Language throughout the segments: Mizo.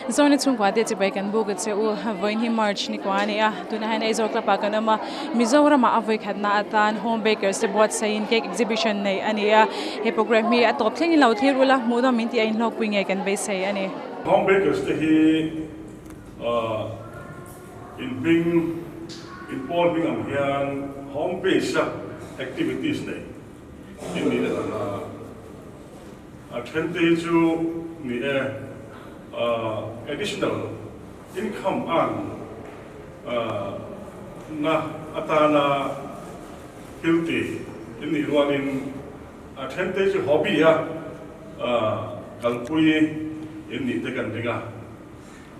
Zawna chhungkua te chibai kan buk a che u. Vawiin hi March ni kua a ni a, tunah hian Aizawl Club ah kan awm a, Mizoramah a vawikhatna atan Home Bakers te buatsaihin Cake Exhibition neih a ni a, he programme hi a tawp thlengin lo thlir ula, hmuhnawm min tih a inhlawkpui ngei kan beisei a ni. Home Bakers te hi in hming, in pawl hming ang hian home base a activities nei in nih leh ang a. A then te hi chu ni e, additional income earn na atana thil ti in nih rualin a then te hi chu hobby a kalpui in nih te kan ring a.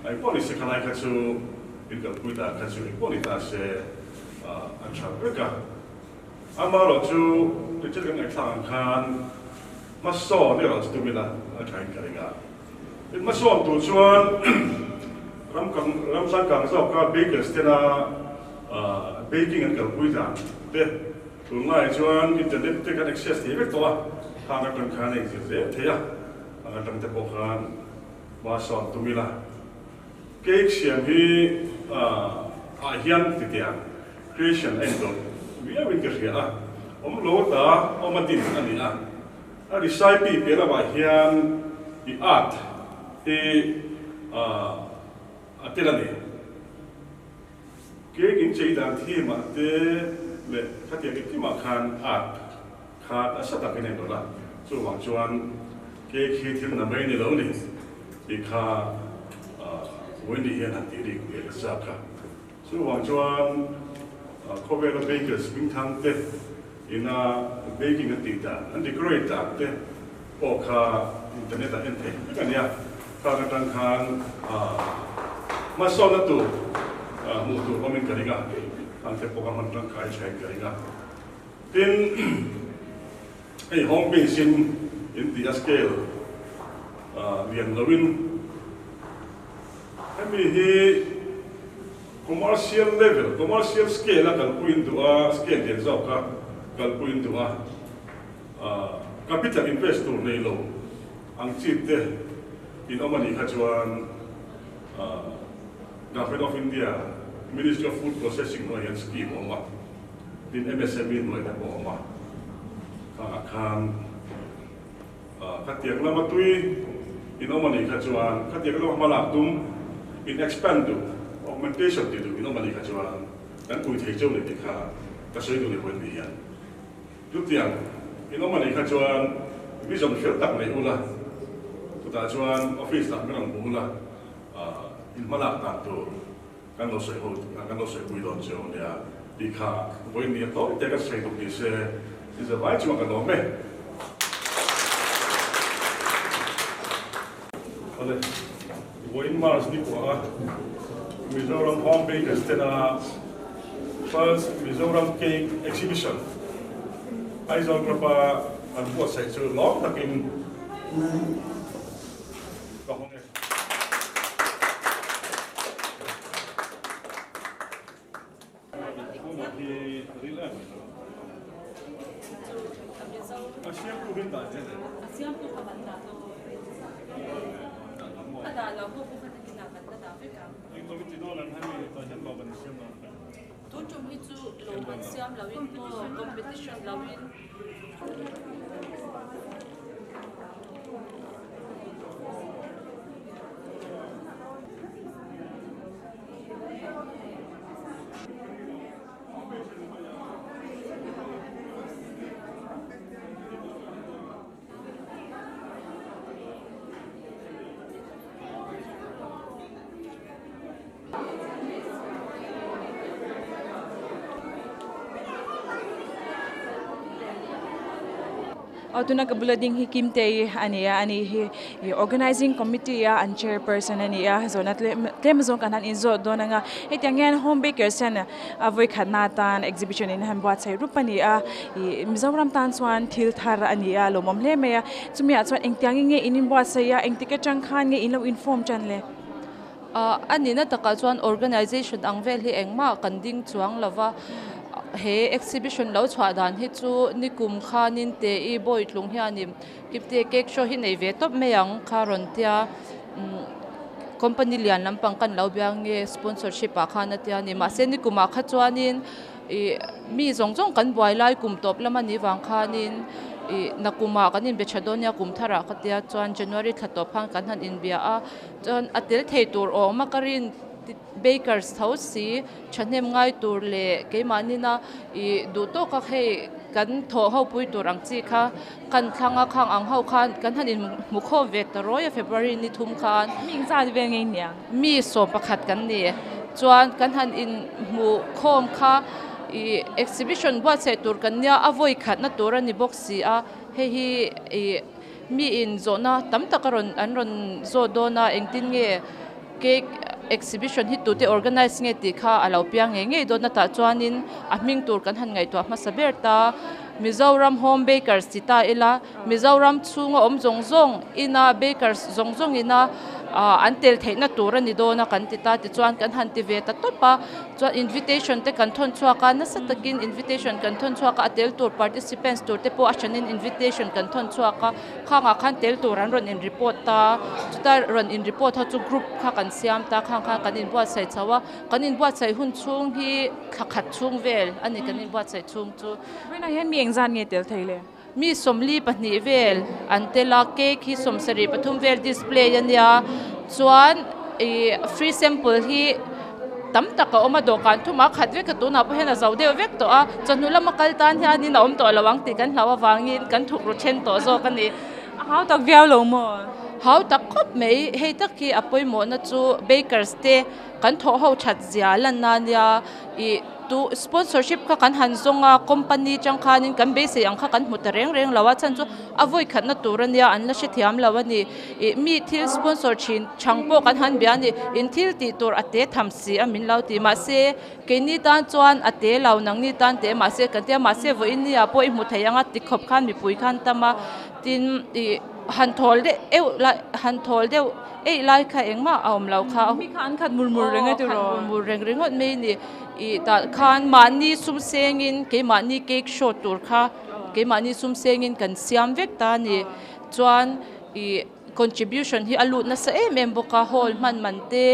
Engpawh ni se khalai kha chu in kalpui dan kha chu engpawh ni ta se a tha vek a. Amaherawh chu Richard kan ngaihthlak ang khan hmasawn erawh chu tum ila a thain ka ring a. Tin hmasawn tur chuan ram kang ram changkang zawka bakers tena baking an kalpui dan te tunlaiah chuan internet te kan access thei vek tawh a, khang atang khan a inzir zel thei a, khang atang te pawh khan hmasawn tum ila. Cake siam hi ah hian titiang creation a inzawrh viau in ka hria a, awm lo ta awm a din a ni a, a recipe piah lamah hian i art hi a tel a ni. Cake in chei dan theme ah te leh khatiang engkimah khan art kha nasa takin a inrawlh a, chuvang chuan cake hi thil na mai ni lo ni tih kha Wendy hian han tih rik ve ka chak a. Chuvang chuan khawvela bakers hmingthang te ina baking an tih dan, an decorate dan te pawh kha internet ah en theih vek a nia. Khang atang khan hmasawnna tur hmuh tur awmin ka ring a, khang te pawh kha hman tangkai thain ka ring a. Tin, hei home base in in tih a scale lian loin Hemi hi commercial level, commercial scale a kalpui in duh a, scale lian zawk a kalpui in duh a, capital invest tur nei lo ang chi te in awm a nih kha chuan Government of India, Ministry of Food Processing hnuaiah hian scheme a awm a, tin MSME hnuaiah te pawh a awm a, khangah khan. Khatiang lama tui in awm a nih kha chuan, khatiang lama hma lak tum, in expand duh, augmentation tih duh in awm a nih kha chuan kan pui thei cheu ni tih kha ka sawi duh ni hawi ni hian. Chutiang in awm a nih kha chuan vision fel tak nei ula, chutah chuan office lah min rawn hmu ula, in hma lak dan tur kan lo sawi ho, kan lo sawi pui dawn cheu nia tih kha vawiin ni a tawi te ka sawi duh ni se i za vai chungah ka lawm e. Awle, vawiin March ni kuah a Mizoram Home Bakers tena First Mizoram Cake Exhibition Aizawl Club a an buatsaih chu lawm takin ka hawng e. Tun tum hi chu lawmman siam loin maw competition loin. Aw tuna ka bula ding hi Kimtei a ni a ani hi ih organising committee a an chairperson a ni a zawhna tlem tlem zawng kan han inzawt dawn ang a hetiang hian home bakers hian a vawikhatna atan exhibition in han buatsaih rup a ni a ih Mizoram tan chuan thil thar a ni a lawmawm hle mai a chumi ah chuan engtiangin nge in inbuatsaih a engtik atang khan nge in lo inform tan le. A nihna takah chuan organisation ang vel hi engmah kan ding chuang lo va, he exhibition lo chhuah dan hi chu nikum khanin te i bawitlung hianin kipte cake show hi nei ve tawp mai ang kha rawn tia. Company lian lampang kan lo bia nge sponsorship ah khan a tia ni. Mahse nikum ah kha chuanin ih mi zawng zawng kan buai lai kum tawp lam a nih vang khanin ih nakum ah kan inbe tha dawn nia kum thar ah ka tia chuan January thla tawp khan kan han inbia a chuan a tel thei tur awm a ka rin bakers tho si thahnem ngai tur leh keimahni na ih duh tawk a hei kan thawh ho pui tur ang chi kha Kan thlang a khang ang ho khan kan han in hmu khawm ve ta rawi a February ni thum khan. Mi engzat vel ngei nia? Mi 11 kan ni. Chuan kan han in hmu khawm kha ih exhibition buatsaih tur kan nia a vawi khatna tur a ni bawk si a, hei hi ih mi in zawhna tam tak a rawn an rawn zawt dawn a engtin nge cake exhibition hi tute organize nge tih kha a lo piang ngei ngei dawn a tah chuanin a hming tur kan han ngaihtuah hmasa ber ta. Mizoram Home Bakers ti ta ila, Mizoram chhunga awm zawng zawng ina bakers zawng zawng ina an tel theihna tur a ni dawn a kan ti ta tichuan kan han ti ve ta tawp a, chuan invitation te kan thawn chhuak a, nasa takin invitation kan thawn chhuak a, a tel tur participants tur te pawh a hranin invitation kan thawn chhuak a, khangah khan tel tur an rawn in report ta, chuta rawn in report ho chu group kha kan siam ta, khang khan kan inbuatsaih chho a, kan inbuatsaih hun chhung hi thla khat chhung vel a ni kan inbuatsaih chhung chu. Vawiinah hian mi engzat nge tel thei le? Mi 42 vel an tel a, cake hi 73 vel display a nia, chuan ih free sample hi tam tak a awm a, dawhkan thumah khat vek a tunah pawh hian a zo deuh vek tawh a, chawhnu lama kal tan hianin a awm tawh lo ang tih kan hlau avangin kan thuk ru then tawh zawk a ni. A hau tak viau lo maw? Hau tak khawp mai, hei tak hi a pawimawhna chu bakers te kan thawh ho that zia lanna a nia ih Tu sponsorship kha kan han zawng a, company chang khanin kan beisei ang kha kan hmu ta reng reng lo a, chhan chu a vawi khatna tur a nia, an la hrethiam lo a ni. Ih mi thil sponsor thin chhang pawh kan han bia a ni, in thil tih tur a te tham si a min lo ti. Mahse, keini tan chuan a te lo, nangni tan te mahse kan tia, mahse vawiin nia pawh i hmu thei ang a ti khawp khan mipui khan tam a, tin ih han thawl deuh euh lai han thawl deuh eih lai kha engmah a awm lo kha. Mi kha an khat mur mur reng a tiraw? Aw, khat mur mur reng ringawt mai a ni. Ih tah khan mahni sum sengin keimahni cake show tur kha keimahni sum sengin kan siam vek ta a ni. Chuan ih contribution hi a lut nasa em em bawk a, hall hman man te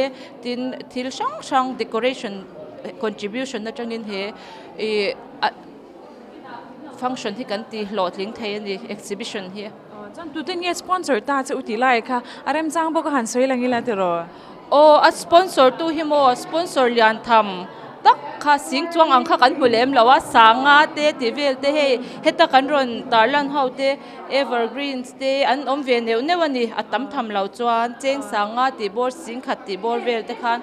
tin thil hrang hrang decoration contribution atangin he ih function hi kan ti hlawhtling thei a ni exhibition hi. Chuan tute nge sponsor ta che u tih lai kha a remchang bawk a han sawi lang ila tiraw? Aw, a sponsor tu hi maw sponsor lian tham tak kha sing chuang ang kha kan hmu lem lo a, sanga te tih vel te hei heta kan rawn tarlan ho te evergreens te an awm ve neuh neuh a ni, a tam tham lo chuan cheng sanga tih bawr sing khat tih bawr vel te khan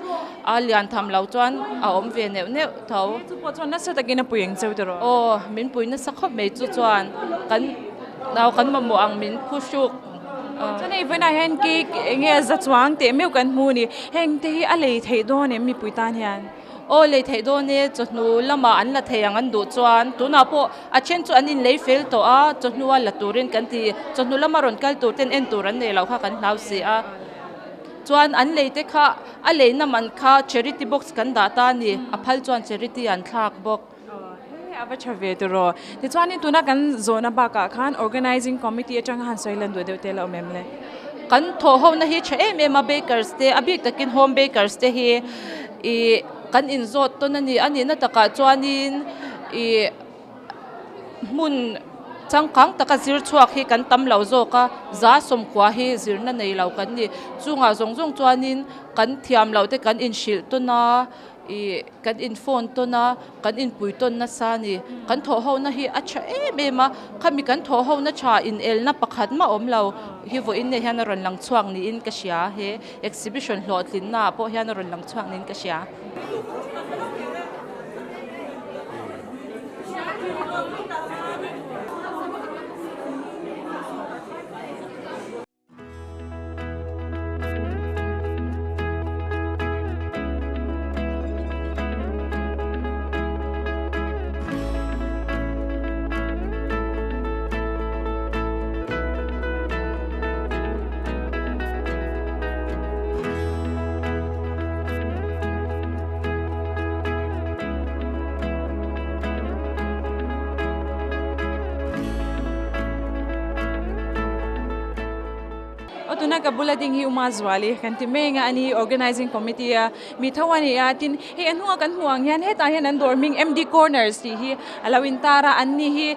a lian tham lo chuan a awm ve neuh neuh tho. Chu pawh chuan nasa takin a pui ang cheu tiraw? Aw, min pui nasa khawp mai chu chuan kan nau kan mamawh ang min phuhruk. Chuan hei vawiinah hian cake eng nge za chuang teh meuh kan hmu a ni. Heng te hi a lei theih dawn em mipui tan hian? Aw lei theih dawn e, chawhnu lamah an la thei ang an duh chuan tunah pawh a then chu an inlei fel tawh a, chawhnua la turin kan ti. Chawhnu lama rawn kal tur ten en tur an nei loh kha kan hlau si a. Chuan an lei te kha a leina man kha charity box kan dah ta a ni, a phal chuan charity an thlak bawk. Hei a va tha ve tiraw. Tichuanin tuna kan zawhna bakah khan Organizing Committee atanga han sawi lan duh deuh te la awm em le? Kan thawh hona hi tha em em a, bakers te, a bik takin home bakers te hi ih kan inzawt tawn a ni. A nihna takah chuanin ih hmun changkang taka zir chhuak hi kan tam lo zawk a, za sawmkua hi zirna nei lo kan ni. Chungah zawng zawng chuanin kan thiam loh te kan inhrilh tawn a. Ih, kan in phone tawn a, kan inpui tawn nasa a ni. Kan thawh ho na hi a tha em em a, khami kan thawh ho na tha inelna pakhat mah awm lo hi vawiin nei hian a rawn lang chhuak niin ka hria. He exhibition hlawhtlinna ah pawh hian a rawn lang chhuak niin ka hria. tuna ka bula ding hi Uma Zuali kan ti mai anga ani organizing committee a mi tho a ni a tin hei a hnungah kan hmuh ang hian hetah hian an dawr hming MD Corners tih hi a lo intar a an ni hi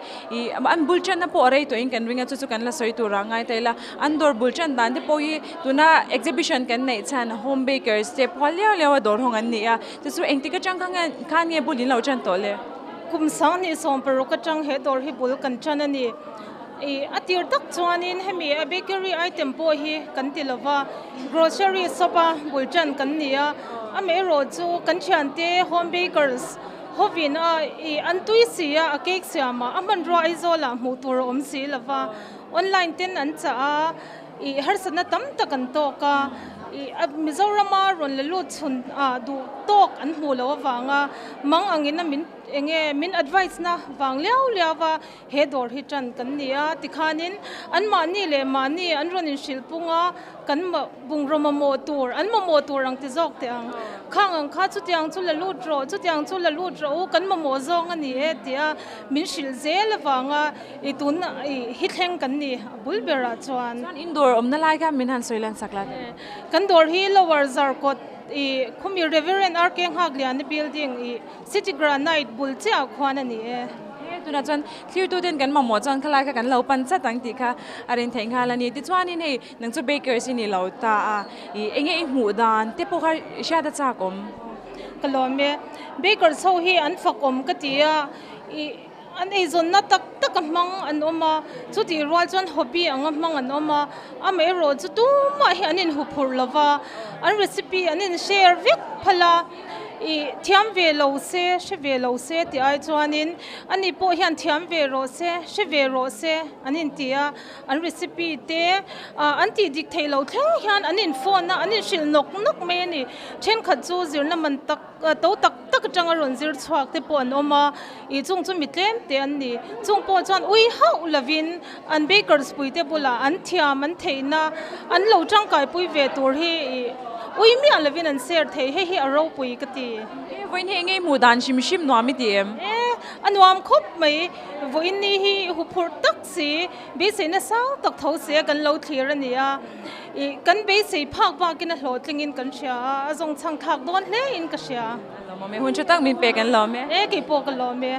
ih an bul tanna pawh a rei tawhin kan ring a chu chu kan la sawi tur ah ngai ta ila an dawr bul tan dan te pawh hi tuna exhibition kan neih chhan home bakers te phual liau liau a dawr hawng an ni a chu chu engtik atang kha nge khan nge bul in lo tan tawh le. Kum 2016 atang he dawr hi bul kan tan a ni. Ih a tir tak chuanin hemi a bakery item pawh hi kan ti lova grocery shop a bul tan kan ni a amaherawh chu kan thiante home bakers hovin a ih an tui si a a cake siam ah a hmanrua Aizawl ah hmuh tur a awm si lova online ten an chah a ih harsatna tam tak an tawk a ih a Mizorama rawn la lut chhun ah duh tawk an hmuh loh avanga mang angin a min enge min advice na vang liau liau a. He dawr hi tan kan ni a, tikhanin anmahni leh mahni an rawn inhrilh pung a, kan bungraw mamawh tur, an mamawh tur ang ti zawk teh ang. Khang ang kha chutiang chu la lut rawh, chutiang chu la lut rawh u, kan mamawh zawng a ni e tia min hrilh zel avanga i tun i hi thleng kan ni a bul berah chuan. Chuan in dawr awmna lai kha min han sawi lan sak la. Kan dawr hi Lower Zarkawt i khumi Reverend RK Nghakliana building i City Granite bul chiah khuan a ni e. He tunah chuan thlirtu ten kan mamawh chuan khalai kha kan lo pan chat ang tih kha a rin theih nghal a ni. Tichuanin hei nang chu bakers i ni lo ta a, ih enge i hmuh dan te pawh kha hriat a chak awm. Ka lawm e. Bakers ho hi an fak awm ka ti a, ih an eizawnna tak tak a hmang an awm a, chutih rual chuan hobby anga hmang an awm a, amaherawh chu tumah hi an inhuphurh lova, an recipe an in share vek phal a. Ih thiam ve lo se, hre ve lo se tih ai chuanin ani pawh hian thiam ve rawh se, hre ve rawh se an inti a, an recipe te ah an tih dik theih loh thleng hian an in phone a, an inhrilh nawk nawk mai a ni. Thenkhat chu zirna man tak to tak tak atanga rawn zir chhuak te pawh an awm a, ih chung chu mi tlem te an ni. Chung pawh chuan ui hauh lovin an bakers pui te bulah an thiam an theihna an lo tangkaipui ve tur hi ih ui miah lovin an share thei hei hi a ropui ka ti. E vawiin hi enge hmuh dan hrim hrim nuam i ti em? E a nuam khawp mai vawiin ni hi huphurh tak si beiseina sang tak tho sia kan lo thlir a ni a ih kan beisei phak bakin a hlawhtlingin kan hria a a zawng chhang thlak dawn hle in ka hria. A lawmawm e hun tha tak min pek an lawm e. E keipawh ka lawm e.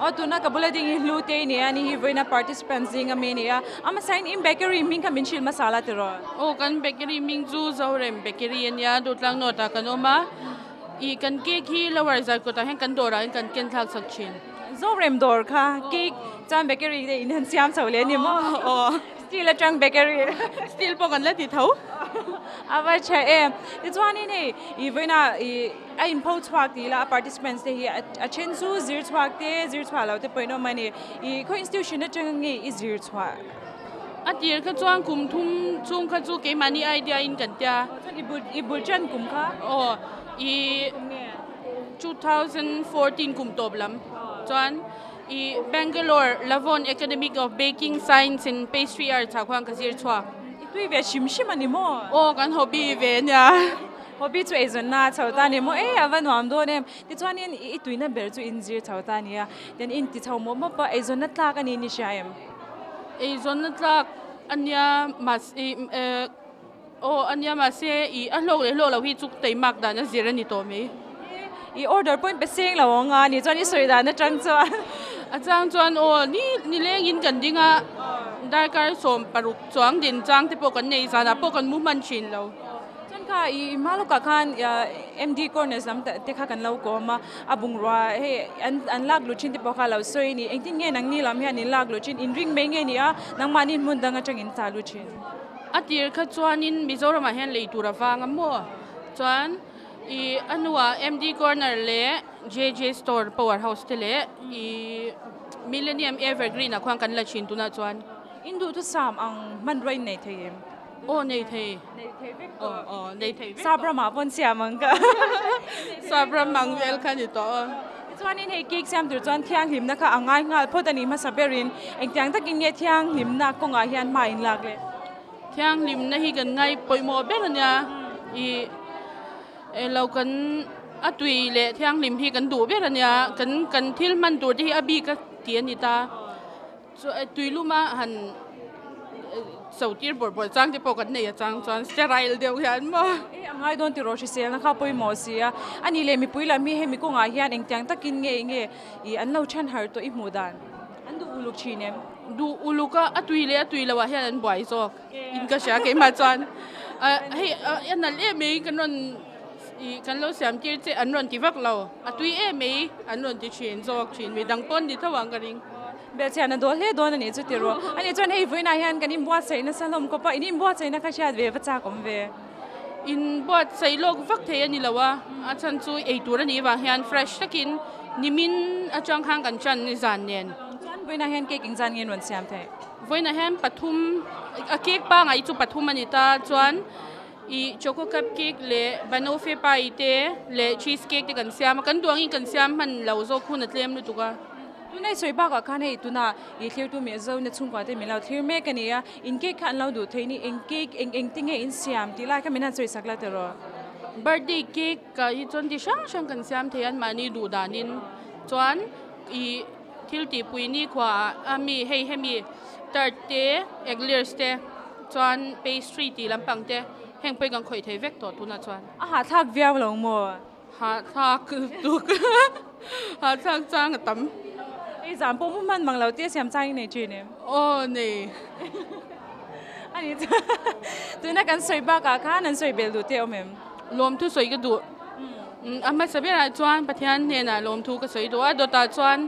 Aw tuna ka bula ding hi hlu te nia ani hi vawiina participants zing ami ania a hmasa in in bakery hming kha min hrilh hmasa la tiraw. Aw kan bakery hming chu Zorem bakery ania Dutlang North ah kan awm a ih kan cake hi lower Zarkawt ah hian kan dawrah hian kan ken thlak chak thin. Zorem dawr kha cake chuan bakery te in han siam chho leh a ni maw? Aw. Steel atang bakery. Steel pawh kan la ti tho. A va tha em. Tichuanin hei ih vawiina ih a inpho chhuak tih ila a participants te hi a then chu zir chhuak te zir chhuah lo te pawh in awm a ni. Ih khaw institution atang nge i zir chhuah? A tir kha chuan kum thum chhung kha chu keimahni idea in kan tia. Chuan i bul i bul tan kum kha? Aw ih 2014 kum tawp lam chuan. I Bangalore Lavon Academic of Baking Science and Pastry Arts ah khuan ka zir chhuak. I tui ve hrim hrim a ni maw? Aw kan hobby ve a nia. Hobby chu eizawnna a chho ta a ni maw? E a va nuam dawn em. Tichuanin i tuina ber chu in zir chho ta a nia. Tian in ti chho mawp mawp a, eizawnna tlak a ni ni hria em? Eizawnna tlak a nia mahse Aw a nia mahse i a hlawk leh hlawk loh hi chu teimak dan a zir a ni tawh mai. I order pawhin pe seng lo ang a ni chuan i sawi dan atang chuan. A chang chuan aw ni nilengin kan ding a darkar 16 chuang din chang te pawh kan nei zanah pawh kan mu hman thin lo. Chuan kha i hma lawkah khan MD Corners lam te kha kan lo kawm a, a bungrua hei an lak lut thin te pawh kha a lo sawi a ni. Engtin nge nangni lam hian in lak lut thin? In ring mai nge ni a nangmahni hmun dang atangin ta lut thin? A tir kha chuanin Mizoramah hian lei tur a vang a maw? Chuan ih a hnuah MD Corner leh JJ Store Power House te leh ih Millennium Evergreen ah khuan kan la thin tunah chuan. In duhthusam ang hmanrua in nei thei em? Aw nei thei. Nei thei vek tawh. Aw aw nei thei vek tawh. Sap ramah pawn siam ang ka. Sap ram ang vel kha ni tawh aw. Tichuanin hei cake siam tur chuan thianghlimna kha a ngai nghal phawt a ni hmasa berin engtiang takin nge thianghlimna kawngah hian hma in lak le? Thianghlimna hi kan ngai pawimawh ber a nia. Ih elo kan a tui leh thianghlim hi kan duh ber a nia. Kan kan thil hman tur te hi a bik a ti a ni ta. Chu tui luma han so tir bawrh bawrh chang te pawh kan nei a chang chuan sterile deuh hian maw. E a ngai dawn tiraw hriselna kha pawimawh si a. A nih leh mipui lam hi hemi kawngah hian engtiang takin nge nge ih an lo then har tawh i hmuh dan an duh uluk thin em? Duh uluk a, a tui leh a tui loh ah hian an buai zawk in ka hria keimah chuan hei a nalh em mai kan rawn ih kan lo siam tir che an rawn ti vak lo a tui em mai an rawn ti thin zawk thin midang pawn ni tho ang ka ring. Belhchian a dawl hle dawn a nih chu tiraw. A nih chuan hei vawiinah hian kan inbuatsaih nasa hlawm kawp a, in inbuatsaihna kha hriat ve va chak awm ve. Inbuatsaih lawk vak thei a ni lo a, a chhan chu ei tur a nih vang hian fresh takin nimin atang khan kan chan ni zan nen. Chuan vawiinah hian cake engzan nge rawn siam theih? Vawiinah hian pathum, a cake pangai chu pathum a ni ta chuan Ih choco cup cake leh banoffee pie te leh cheese cake te kan siam a, kan duh angin kan siam hman lo zawk hun a tlem lutuk a. Tunai sawi bakah khan hei tuna ih thlirtu mi Zone chhungkua te min lo thlir mek a ni a, in cake kha an lo duh thei ni, eng cake eng eng te nge in siam tih lai kha min han sawi sak la tiraw? Birthday cake ah hi chuan ti hrang hrang kan siam thei a, anmahni duh danin chuan ih thil tihpui nikhua ah a mi hei hemi tart te eclairs te chuan pastry tih lampang te heng pawhin kan khawih thei vek tawh tunah chuan. A hahthlak viau lo maw? Hahthlak tuk hahthlak chang a tam. Hei zan pawh mu hman mang lo tia siam chang i nei thin em? Aw nei. A ni chuan tuna kan sawi bakah khan an sawi belh duh te awm em? Lawmthu sawi ka duh. A hmasa berah chuan Pathian hnenah lawmthu ka sawi duh a, dawtah chuan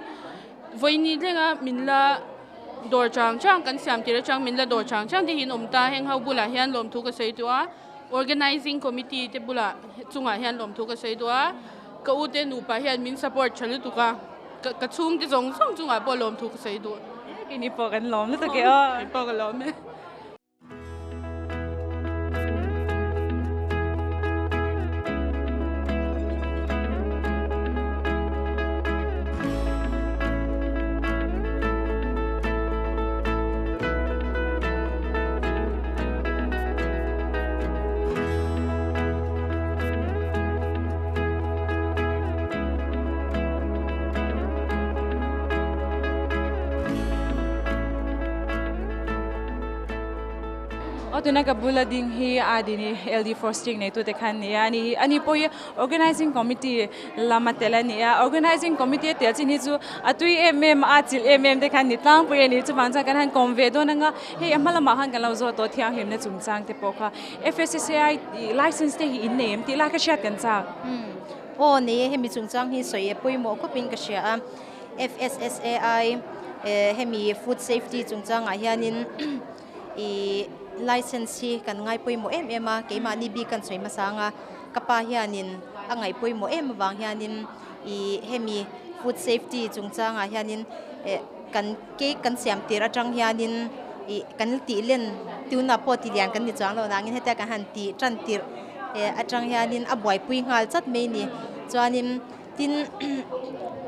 vawiini tlenga min la dawr chang chang kan siam tir atang min la dawr chang chang te hi an awm ta, heng ho bulah hian lawmthu ka sawi duh a, Organizing Committee te bulah chungah hian lawmthu ka sawi duh a, ka u te nupa hian min support tha lutuk a, ka chhungte zawng zawng chungah pawh lawmthu ka sawi duh. Keini pawh kan lawm lutuk e aw. Keini pawh ka lawm e. Aw tuna ka bula ding hi a dini LD Frosting nei tute khan ni a ani ani pawh hi organizing committee lama tel a ni a organizing committee a tel chin hi chu a tui em em a chilh em em te khan ni tlangpui a ni chuvang chuan kan han kawm ve dawn anga hei a hma lamah khan kan lo zawh tawh thianghlimna chungchang te pawh kha F_S_S_A_I license te hi in nei em tih lai kha hriat kan chak. Aw nei e hemi chungchang hi sawi a pawimawh khawpin ka hria a F_S_S_A_I hemi food safety chungchangah hianin Ih license hi kan ngai pawimawh em em a, keimahni bik kan sawi hmasa ang a, ka pa hianin a ngaih pawimawh em avang hianin ih hemi food safety chungchangah hianin eh kan cake kan siam tir atang hianin ih kan tih len tunah pawh ti lian kan ni chuang lo nangin hetia kan han tih tan tirh eh atang hianin a buaipui nghal chat mai a ni. Chuanin Tin,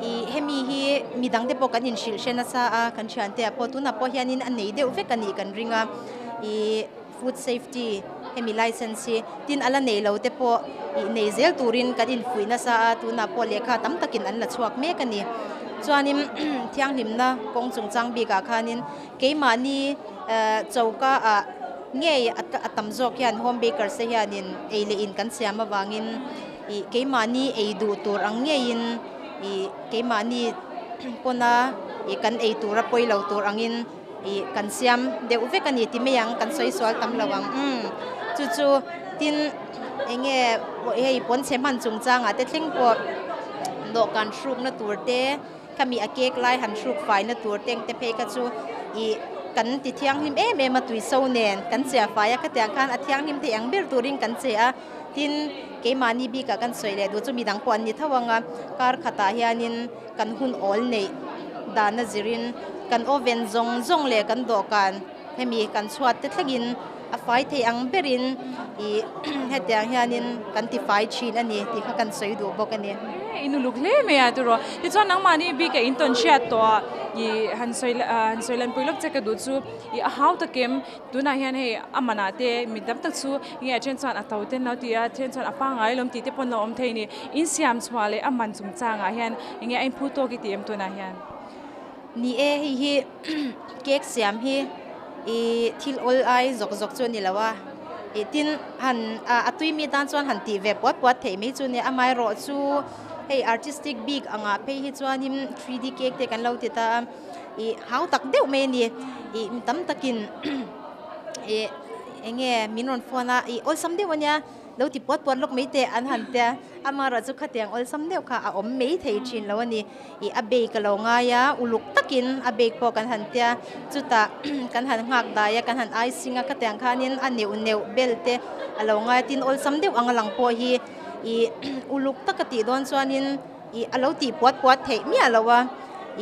ih hemi hi midang te pawh kan inhrilh hre nasa a, kan thiante ah pawh tunah pawh hianin a nei deuh vek a nih kan ring a, ih food safety hemi license hi tin a la nei lo te pawh ih nei zel turin kan infuih nasa a, tunah pawh lehkha tam takin an la chhuak mek a ni. Chuanin thianghlimna kawng chungchang bikah khanin keimahni choka ah ngei a tam zawk hian home bakers te hianin ei leh in kan siam avangin Ih keimahni ei duh tur ang ngeiin ih keimahni pawna ih kan ei tura pawi lo tur angin ih kan siam deuh vek a ni ti mai ang kan sawi sual tam lo ang umm chu chu tin eng nge hei pawnchhe hman chungchangah te thleng pawh dawhkan hrukna tur te Khami a cake lai han hruk faina tur teng te phei kha chu ih kan ti thianghlim em em a tui so nen kan che a fai a khatiang khan a thianghlim thei ang ber turin kan che a tin keimahni bikah kan sawi leh duh chu midang pawh an ni tho ang a kar khatah hianin kan hun awl neih dana zirin kan oven zawng zawng leh kan dawhkan. hemi kan chhuat te thlengin a fai thei ang berin ih hetiang hianin kan ti fai thin a ni tih kha kan sawi duh bawk a ni. In uluk hle mai a tiraw. Tichuan nangmahni bik a intawn hriat tawh a ih han sawi han sawi lanpui lawk che ka duh chu ih a hau takim tunah hian hei a manah te mi tam tak chu nge a then chuan a to te an lo ti a, a then chuan a pangngai lawm tih te pawh an lo awm thei a ni. Insiam chhuah leh a man chungchangah hian enge a inphu tawk i tih em tunah hian? Ni e, hei hi cake siam hi ih thil awl ai zawk zawk chu a ni lo a, ih tin han a tui mi tan chuan han tih ve puat puat theih mai chu a ni a, amaherawh chu hei artistic bik angah phei hi chuanin 3D cake te kan lo ti ta a, ih hau tak deuh mai a ni, ih mi tam takin ih eng nge min rawn phone a, ih awlsam deuh a nia. Lo ti puat puat lawk mai teh an han tia, amaherawh chu khatiang awlsam deuh kha a awm mai thei thin lo a ni. Ih a bake a lo ngai a, uluk takin a bake pawh kan han tia, chutah kan han nghak dai a, kan han icing a, khatiang khanin a neuh neuh bel te a lo ngai a, tin awlsam deuh ang a lang pawh hi ih uluk taka tih dawn chuanin ih a lo tih puat puat theih miah lo a,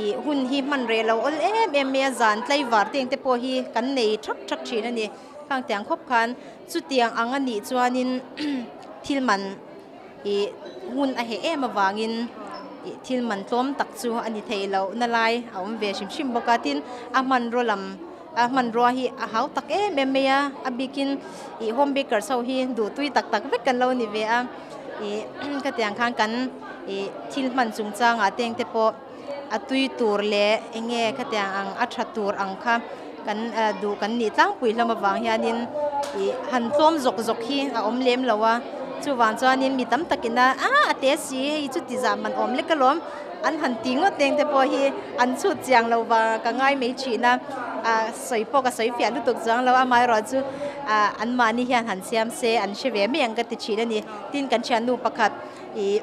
ih hun hi hman reh lo awl em em mai a, zan tlaivar teng te pawh hi kan nei thak thak thin a ni. Khang tiang khawp khan chutiang ang a nih chuanin thil man ih hun a heh em avangin ih thil man tlawm tak chu a ni thei loh na lai a awm ve hrim hrim bawk a, tin a hmanraw lam a hmanrua hi a hau tak em em mai a, a bikin ih home bakers ho hi duhtui tak tak vek kan lo ni ve a, ih khatiang khan kan ih thil hman chungchangah te engte pawh. A tui tur leh eng nge khatiang ang a tha tur ang kha kan duh kan nih tlangpui hlawm avang hianin ih han tlawm zawk zawk hi a awm lem lo a, chuvang chuanin mi tam takin a a a te si hei chu ti zah man awm lek alawm an han ti ngawt eng te pawh hi an chhut chiang lo vang ka ngai mai thin a, ah sawi pawh ka sawi fiah lutuk chuang lo amaherawh chu ah anmahni hian han siam se an hre ve mai ang ka ti thin a ni, tin kan thiannu pakhat ih.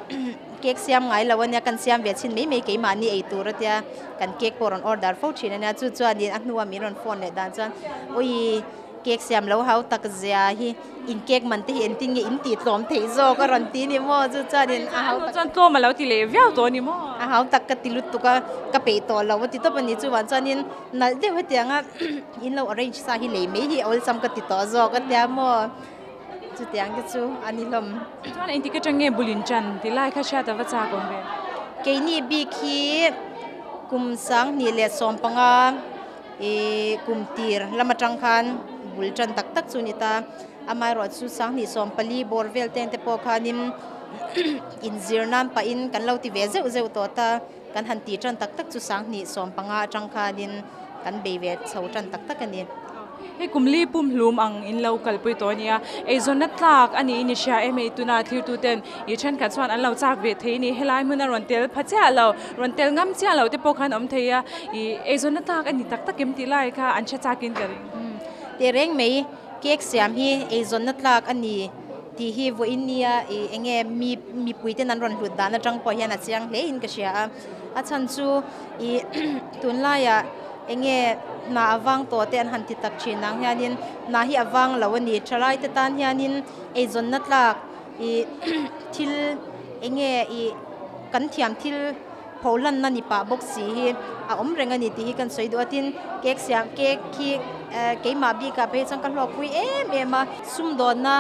Cake siam ngai lo ania, kan siam ve chhin mai mai keimahni ei tur atia kan cake pawh rawn order fo thin ania, chu chuanin a hnua min rawn phone leh dan chuan awi cake siam lo hau tak zia hi in cake man te hi engtin nge in tih tlawm theih zawk a rawn ti ni maw, chu chuanin a hau tak chuan tlawm a lo ti leh viau tawh a ni maw? A hau tak ka ti lutuk a, ka peih tawh lo a ti tawp a ni, chuvang chuanin nalh deuh hetianga in lo arrange sa hi lei mai hi awlsam ka ti tawh zawk atia maw. Chutiang te chu a ni hlawm. Chuan engtik atang nge bul in chan ti lai kha hriat a va chak awm ve. Keini bik hi kum 2015 ih kum tir lam atang khan bul tan tak tak chu a ni ta. Amaherawh chu 2014 bawr vel teng te pawh khanin inzir nan pahin kan lo ti ve zeuh zeuh tawh ta. Kan han tih tan tak tak chu 2015 atang khanin kan bei ve chho tan tak tak a ni. Hei kum li pum hlum ang in lo kalpui tawh a nia, eizawnna tlak a niin i hria em hei tuna thirtu ten i thenkhat chuan an lo chak ve thei a ni, helai hmuna rawn tel pha chiah lo, rawn tel ngam chiah lo te pawh khan awm thei a, i eizawnna tlak a ni tak tak em tih lai kha an hre chakin ka ring. Tehreng mai cake siam hi eizawnna tlak a ni. Tih hi vawiin nia ih eng nge mi mipui ten an rawn hlut dan atang pawh hian a chiang hle in ka hria a, a chhan chu ih tunlaiah eng nge hna a vang tawh te an han ti tak thin ang hianin hna hi a vang lo a ni, thalai te tan hianin eizawnna tlak ih thil eng nge ih kan thiam thil phohlanna ni pah bawk si hi a awm reng a ni tih hi kan sawi duh a, tin cake siam cake hi keimah bikah phei chuan ka hlawkpui em em a, sumdawnna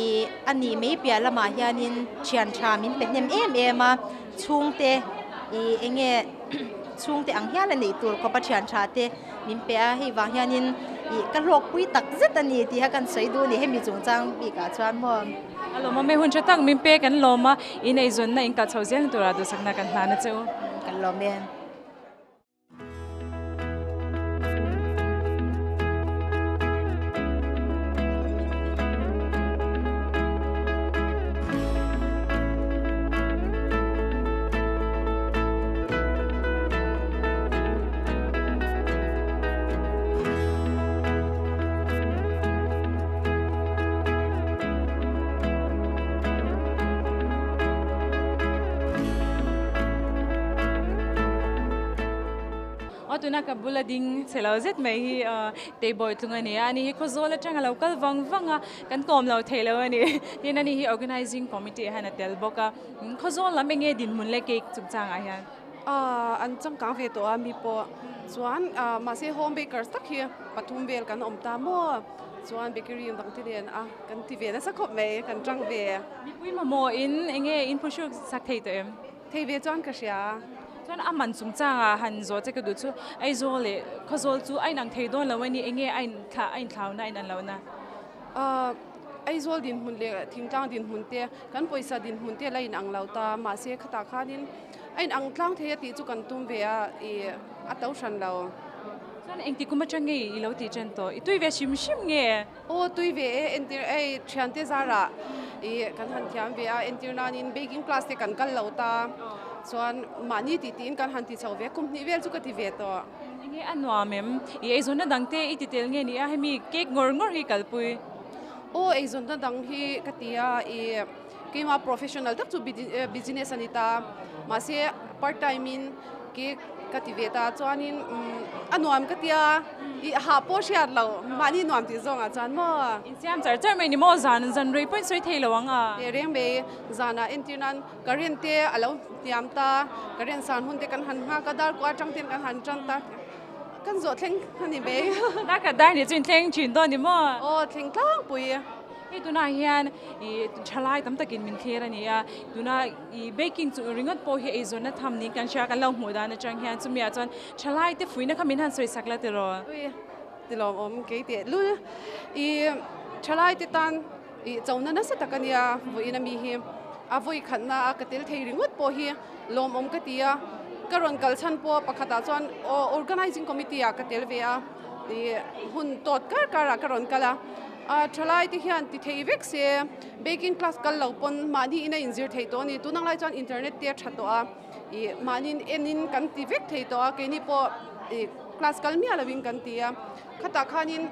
ih a nih mai piah lamah hianin thian tha min pe hnem em em a, chhungte ih eng nge chhungte ang hial a neih tur khawp a thian tha te min pe a, hei vang hianin ih ka hlawkpui tak zet a ni tih kha kan sawi duh a ni hemi chungchang bikah chuan maw. A lawmawm e, hun tha tak min pek an lawm a, in eizawnna in kal chho zel na tura duhsakna kan hlan a che u. Kan lawm e. Aw tuna ka bula ding chhe lo zet mai hi Teibawi tlung a ni a, ani hi Khawzawl atang a lo kal vang vang a, kan kawm lo thei lo a ni. Tin ani hi Organising Committee ah hian a tel bawk a, Khawzawl lam enge dinhmun leh cake chungchangah hian? Aaa an changkang ve tawh a mi pawh. Chuan mahse home bakers tak hi pathum vel kan awm ta maw? Chuan bakery dang te nen a kan ti ve nasa khawp mai, kan tang ve. Mipui mamawh in enge in phuhruk sak thei tawh em? Thei ve chuan ka hria. Chuan a man chungchangah han zawh che ka duh chu Aizawl leh Khawzawl chu a inang thei dawn lo a ni, enge a inthlah a inthlauna a inan lohna? Aizawl dinhmun leh thingtlang dinhmun te, kan pawisa dinhmun te la inang lo ta, mahse khatah khanin a inang tlang thei a tih chu kan tum ve a, ih a to hran lo. Chuan engti kum atang nge i lo tih chen tawh? I tui ve hrim hrim nge? Aw tui ve e, entir ei thiante zarah ih kan han thiam ve a, entir nanin baking class te kan kal lo ta, chuan mahni tih tiin kan han ti chho ve, kum hnih vel chu ka ti ve tawh. Enge a nuam em? I eizawnna dang te i ti tel nge ni a, hemi cake ngawr ngawr hi kalpui. Aw eizawnna dang hi ka ti a, ih keimah professional tak chu business a ni ta, mahse part time in cake ka ti ve ta chuanin a nuam ka tia, ih hah pawh hriat loh mahni nuam tih zawngah chuan maw. Insiam char char mai ni maw zan zan rei pawhin sawi thei lo ang a. Teh reng mai, zanah entir nan Current te a lo hniam ta, current san hun te kan han nghak a, dar kua atang ten kan han tan ta, kan zawh thleng a ni mai. Dar khat dar nih chu in thleng thin dawn ni maw? Aw, thleng tlangpui. Hei tunah hian ih thalai tam takin min thlir a ni a, tuna ih baking chu ringawt pawh hi eizawnna tham niin kan hria, kan lo hmuh dan atang hian chumi ah chuan thalai te fuihna kha min han sawi sak la tiraw? Ui, tilawmawm kei teh lul. Ih thalai te tan. Ih chona nasa tak a nia, vawiin ami hi a vawi khatna a ka tel thei ringawt pawh hi lawmawm ka ti a, ka rawn kal chhan pawh pakhatah chuan organising committee ah ka tel ve a, ih hun tawt kar karah ka rawn kal a, ah thalai te hian ti thei vek se baking class kal lo pawn mahni in a inzir theih tawh a ni, tunang lai chuan internet te a tha tawh a, ih mahni enin kan ti vek thei tawh a, keini pawh ih class kal miah lovin kan ti a. Khatah khanin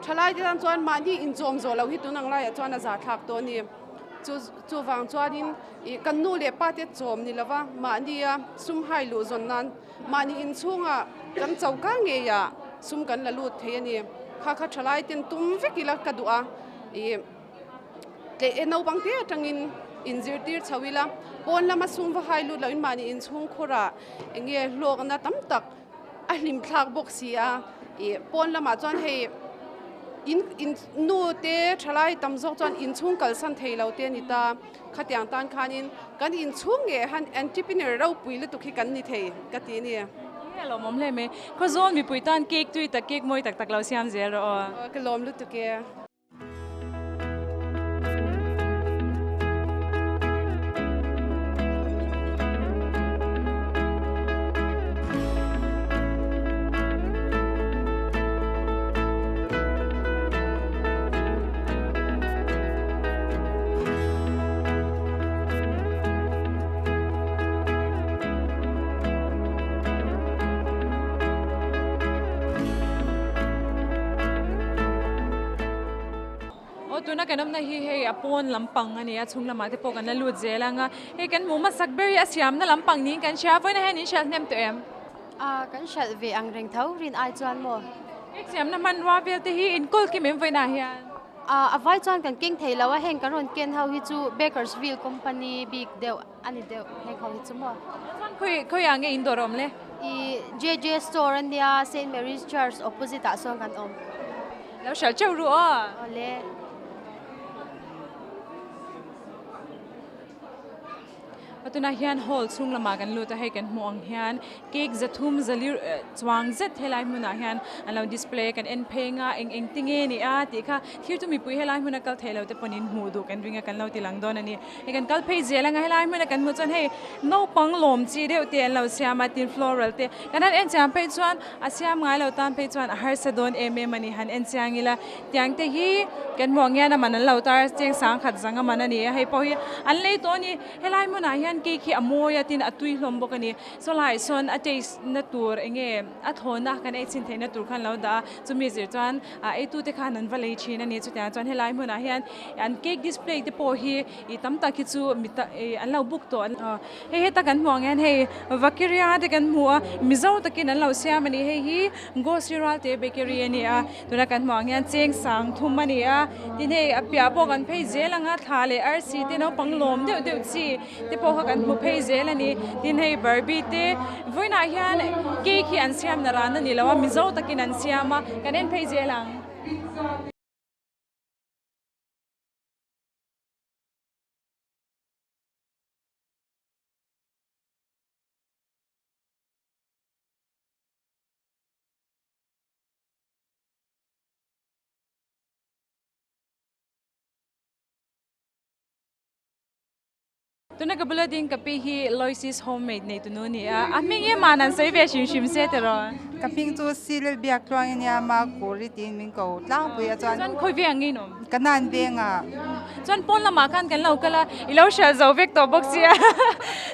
thalai te tan chuan mahni inchawm zawh loh hi tun ang laiah chuan a zahthlak tawh a ni. Chu chuvang chuanin ih kan nu leh pa te chawm ni lova mahnia sum hai luh zawn nan mahni inchhungah kan choka ngeiah sum kan la lut thei a ni. Kha kha thalai ten tum vek ila ka duh a ih tleh e naupang te atangin inzirtir chho ila pawn lama sum va hai lut lohin mahni inchhung khurah eng nge hlawkna tam tak a hlim thlak bawk si a ih pawn lamah chuan hei in in nu te thalai tam zawk chuan inchhung kalsan thei lo te a ni ta khatiang tan khanin kan inchhung ngei han entrepreneur ropui lutuk hi kan ni thei ka ti a ni. Enge a lawmawm hle mai Khawzawl mipui tan cake tui tak cake mawi tak tak lo siam zel rawh aw. Aw ka lawm lutuk e. Aw tuna kan awmna hi hei a pawn lampang a ni a chhung lamah te pawh kan la lut zel ang a hei kan hmuh hmasak ber hi a siamna lampang niin kan hria a vawiin ah hian in hralh hnem tawh em? Ah kan hralh ve ang reng tho rin ai chuan maw? Hei siamna hmanrua vel te hi inkawl kim em vawiin ah hian? Ah a vai chuan kan keng thei lo a heng kan rawn ken ho hi chu Bakersville company bik deuh a ni deuh heng ho hi chu maw? Chuan khawi khawiah nge in dawr a awm le? Ih JJ store a nia Saint Mary's Church opposite ah sawn kan awm. Lo hralh teuh ru aw. Awle. A tunah hian hall chhung lamah kan lut a hei kan hmuh ang hian cake zathum zalir chuang zet helai hmunah hian an lo display a kan en phei anga eng eng te nge ni a tih kha thir chu mipui helai hmuna kal theih lo te pawhin hmuh duh kan ring a kan lo ti lang dawn a ni hei kan kal phei zel anga helai hmuna kan hmuh chuan hei naupang lawm chi deuh te an lo siam a tin floral te kan han en chiang phei chuan a siam ngai lo tan phei chuan a harsa dawn em em a ni han en chiang ila Tiang te hi kan hmuh ang hian a man an lo tar cheng sang khat zang a man a ni a, hei pawh hi an lei tawh a ni. Helai hmunah hian cake hi a mawi a tin a tui hlawm bawk a ni. Saw laiah sawn a taste na tur eng nge a thlawna kan ei chhin theihna tur khan lo dah a, chumi zir chuan a eitu te khan an va lei thin a ni. Chutiang chuan helai hmunah hian an cake display te pawh hi ih tam tak hi chu mi ta ih an lo book tawh a. Hei heta kan hmuh ang hian hei vakiria te kan hmu a, Mizo takin an lo siam a ni. Hei hi Gosiral te bakery a ni a. Tuna kan hmuh ang hian cheng sang thum a ni a, tin hei a piah pawh kan phei zel ang a, thla leh arsi te naupang lawm deuh deuh chi te pawh kha kan hmu phei zel a ni. Tin hei Barbie te vawiinah hian cake hi an siam na ran a ni lo a, Mizo takin an siam a, kan en phei zel ang. Tuna ka bula ding ka pi hi Loicy's Homemade nei tunu ni a, a hming em an an sawi ve hrim hrim se tiraw? Ka hming chu Silel Biak tluang i nia, ma Kuri tiin min ko tlangpui a chuan. Chuan khawi veng ngei nawm? Ka nan veng a. Chuan pawn lamah khan kan lo kal a, i lo hrial zo vek tawh bawk sia,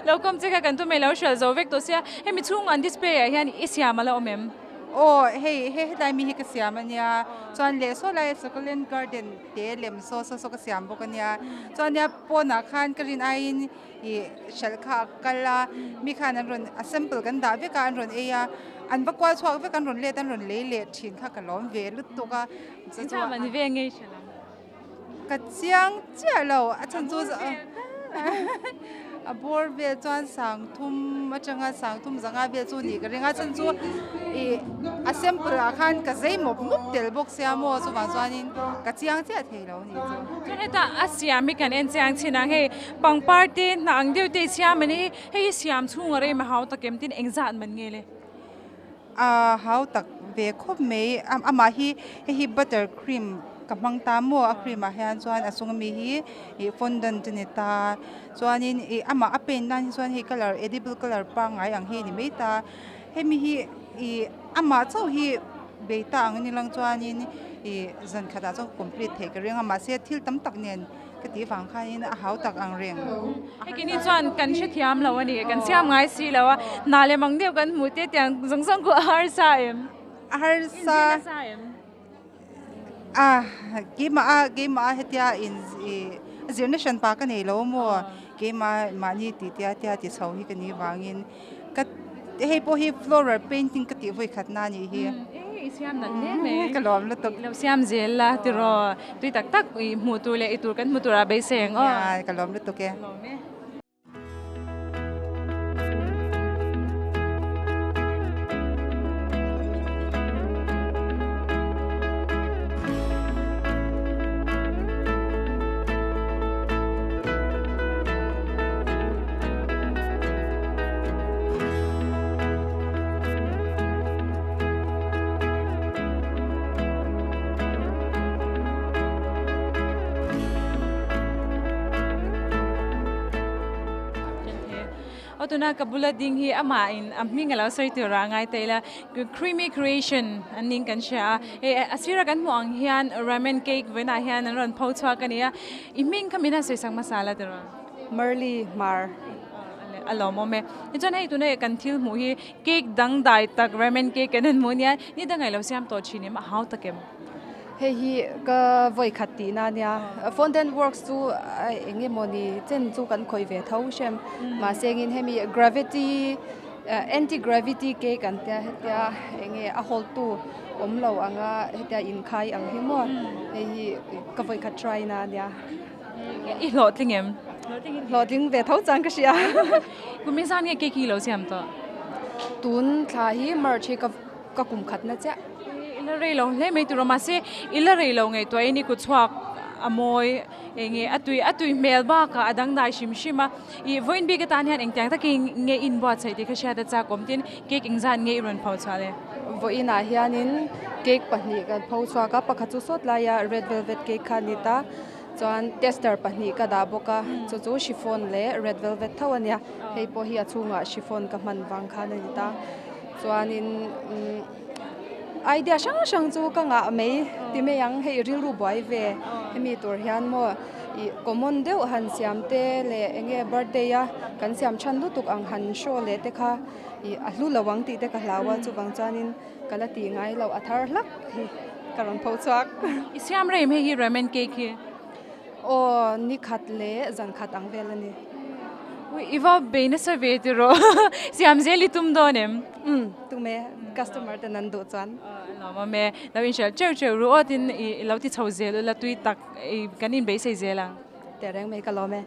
lo kawm che kha kan tum a i lo hrial zo vek tawh sia, hemi chhung an display ah hian i siam a la awm em? Aw hei he hetlai mi hi ka siam a nia, chuan leh saw lai succulent garden te lem saw saw saw ka siam bawk a nia, chuan nia pawnah khan ka rin aiin ih hralh kha a kal a, mi khan an rawn a sample kan dah vek a an rawn ei a, an va kual chhuak vek an rawn let an rawn lei leh thin kha ka lawm ve lutuk a. Engthlam an ve ngei hralh ang? Ka chiang chiah lo, a chhan chu a bawr vel chuan sang thum atanga sang thum zanga vel chu ni ka ring a, a chhan chu ih a sample ah khan ka zei mawp mawp tel bawk sia maw chuvang chuanin ka chiang chiah thei lo ni chu. Chuan hetah a siam hi kan en chiang chin ang hei pangpar te hnah ang deuh te i siam a ni hei hi siam chhung a rei mahau takem tin engzat man nge le? A hau tak ve khawp mai amah hi hei hi butter cream ka hmang ta maw a cream ah hian chuan a chung ami hi ih fondant a ni ta chuanin ih amah a paint nan hi chuan hei colour edible colour pangngai ang hi a ni mai ta hemi hi ih amah chauh hi bei ta ang a ni lang chuanin ih zan khatah chuan complete theih ka ring a mahse thil tam tak nen. Ka tih vang khanin a hau tak ang reng. Hei ni chuan kan hrethiam lo a ni, kan siam ngai si lo a, hna leh mang deuh kan hmuh te tiang zawng zawng khu a harsa em? A harsa. Inzir nasa em? A, keimah a, keimah a hetia in zirna hran pa ka nei lo maw, keimah mahni tih tia tia ti chho hi ka nih vangin ka hei pawh hi floral painting ka tih vawi khat na nih hi. I siam nat hle mai. Ka lawm lutuk. Lo siam zel la tiraw tui tak tak i hmuh tur leh i tur kan hmu tur a beisei ang aw. Nia ka lawm lutuk e. Lawm e. Aw tuna ka bula ding hi amah in a hming a lo sawi tur a ngai ta ila creamy creation an ning kan hria a hei a sira kan hmuh ang hian ramen cake vawiinah hian an rawn pho chhuak a ni a i hming kha min han sawi sak hmasa la tiraw. Merly Hmar. A lawmawm e. Tichuan hei tuna kan thil hmuh hi cake dangdai tak ramen cake kan han hmuh ania ni dang ngailo siam tawh thin em a hau tak em? Hei hi ka vawi khat tihna ania. Fondant works chu eng emaw ni chen chu kan khawih ve tho hrem. Mahse engin hemi gravity anti gravity cake an tia hetia eng nge a hold tu awm lo anga hetia inkhai ang hi maw hei hi ka vawi khat try na ania. I hlawhtling em? Hlawhtling ve tho chuan ka hria. Kum in zan nge cake hi i lo siam tawh? Tun thla hi March hi ka kum khat na chiah. I la rei lo hle mai tur a mahse i la rei lo ngaihtuah in i kut chhuak a mawi eng nge a tui a tui hmel bakah a dangdai hrim hrim a. I vawiin bik atan hian engtiang takin nge in buatsaih tih kha hriat a chak awm tin cake engzat nge i rawn pho chhuah le? Vawiinah hianin cake pahnih kan pho chhuak a, pakhat chu sawt laia red velvet cake kha a ni ta. Chuan tester pahnih ka dah bawk a, chu chu chiffon leh red velvet tho a nia. Hei pawh hi a chhungah chiffon ka hman vang khan a ni ta. Chuanin umm idea hrang hrang chu ka ngah mai ti mai ang, hei rilru buai ve hemi tur hian maw ih common deuh han siam te leh eng nge birthday a kan siam than lutuk ang han show leh te kha ih a hlu lo ang tih te ka hlau a, chuvang chuanin Ka la tih ngai loh a thar hlak hi ka rawn pho chhuak. I siam rem hei hi ramen cake hi. Aw ni khat leh zan khat ang vel a ni. Ui i va bei nasa ve tiraw siam zel i tum dawn em? Umm tum e customer ten an duh chuan. A lawmawm e lo inhriat teuh teuh ru aw tin i lo ti chho zel ula tui tak i kan inbeisei zel ang. Tehreng mai ka lawm e.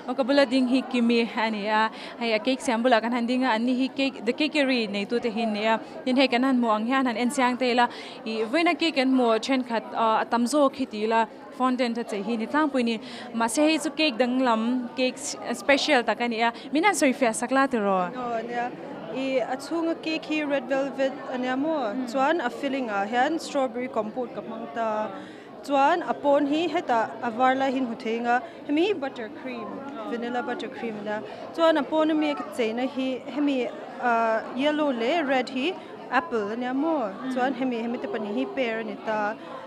Aw ka bula ding hi Kimi a ni a, hei a cake siam bulah kan han ding a, an ni hi cake the cakery neitu te hi an ni a, tin hei kan han hmuh ang hian han en chiang te ila ih vawiina cake an hmuh thenkhat ah a tam zawk hi ti ila fondant a chei hi ni tlangpui a ni mahse hei chu cake danglam cake special tak a ni a, min han sawi fiah sak la tiraw? Aw nia, ih a chhunga cake hi red velvet a nia maw chuan a filling ah hian strawberry compote ka hmang ta a. Chuan a pawn hi hetah a var lai hi hmu thei anga hemi hi butter cream vanilla butter cream a nia chuan a pawn ami ka cheina hi hemi ah yellow leh red hi apple a nia maw chuan hemi hemi te pahnih hi pear a ni ta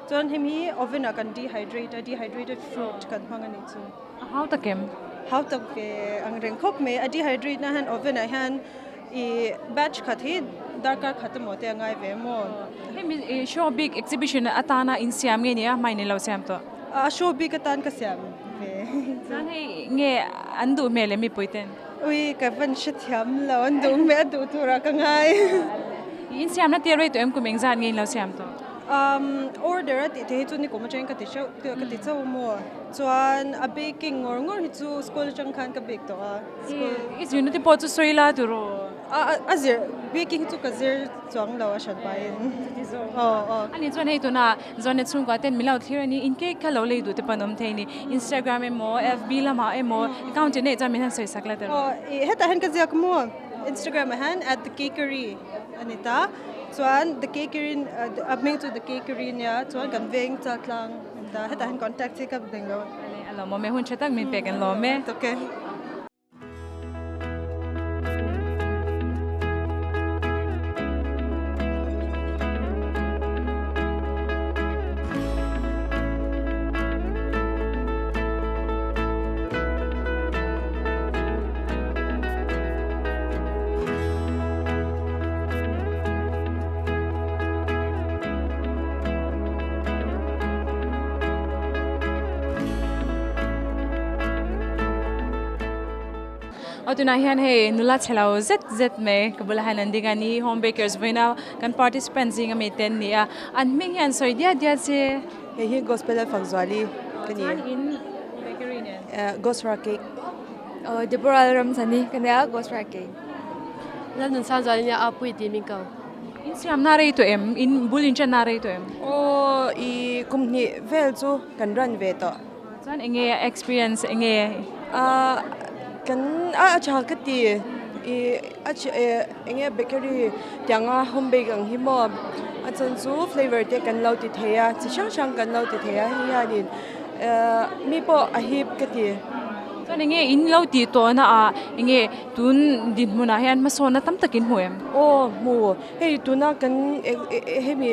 chuan hemi hi oven ah kan dehydrate a dehydrated fruit kan hmang a nih chu. A hau tak em? Hau tak ve ang reng khawp mai a dehydrate na hian oven ah hian ih batch khat hi darkar khat emaw te a ngai ve maw? Hemi ih show bik exhibition atana insiam nge nia hmai ni lo siam tawh? A show bik atan ka siam ve. Chuan hei nge an duh hmel em mipui ten? Ui ka van hrethiam lo an duh hmel a duh turah ka ngai. Ih insiamna tir rei tawh em kum engzat nge in lo siam tawh? Um order a tih theih hi chu nikum atangin ka ti hreuh ka ti chauh maw? Chuan a baking ngawr ngawr hi chu school atang khan ka bake tawh a. School i zirna te pawh chu sawi la tur aw. A a zir baking hi chu ka zir chuang lo a hran pahin. Aw aw. Ani chuan hei tunah Zawhna chhungkua ten min lo thlir a ni in cake kha lo lei duh te pawh an awm thei a ni. Instagram emaw FB lamah emaw account che neih chuan min han sawi sak la tur. Aw i hetah hian ka ziak maw Instagram ah hian at the cakery a ni ta. Chuan the cakery a hming chu the cakery nia chuan kan veng chaltlang. Ta hetah hian contact hi ka beng lo. A lawmawm e, hun tha tak min pek an lawm e. Okay. Aw tunah hian hei nula chhe lo zet zet mai ka bulah hian an ding a ni home bakers vawiina kan participant zinga mi te an ni a an hming hian sawi diat diat se. Hei hi gospel Lalfangzuali ka ni. Chuan in bakery nen. Gosra cake. Aw Deborah Lalramchhani ka nia Gosra cake. Lalnunsangzuali nia Apui tih min ko. In siamna rei tawh em? In bul in channa rei tawh em? Aw, i kum hnih vel chu kan run ve tawh. Chuan eng nge experience eng nge? Ah, kan a tha ka ti. I a eng nge bakery tianga home bake ang hi maw? A chan chu flavour te kan lo ti thei a, chi hrang hrang kan lo ti thei a, hei hianin mi pawh a hip ka ti. Chuan eng nge in lo tih tawhna ah eng nge Tun dinhmunah hian hmasawnna tam takin hmu em? Aw hmu, hei tuna kan hemi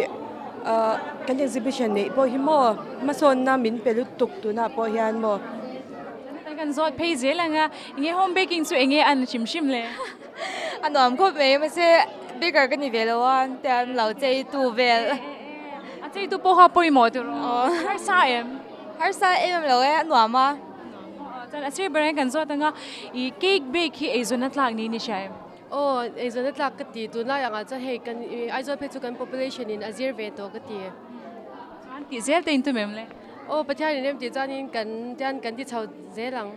kan exhibition neih pawh hi maw hmasawnna min pe lutuk tunah pawh hian maw. Kan zawt phei zel ang a, enge home baking chu enge an hrim hrim le? A nuam khawp mai mahse baker ka ni ve lo a, tiang lo chei tu vel. A chei tu pawh kha pawimawh tur aw. Harsa em? Harsa em em lo e, a nuam a. Chuan a sir berah hian kan zawt ang a, ih cake bake hi eizawn a tlak niin i hria em? Aw, eizawn a tlak ka ti. Tunlai angah chuan hei kan Aizawl phei chu kan population in a zir ve tawh ka ti. Chuan tih zel te in tum em le? Aw, Pathian in rem tih chuanin kan tian kan ti chho zel ang.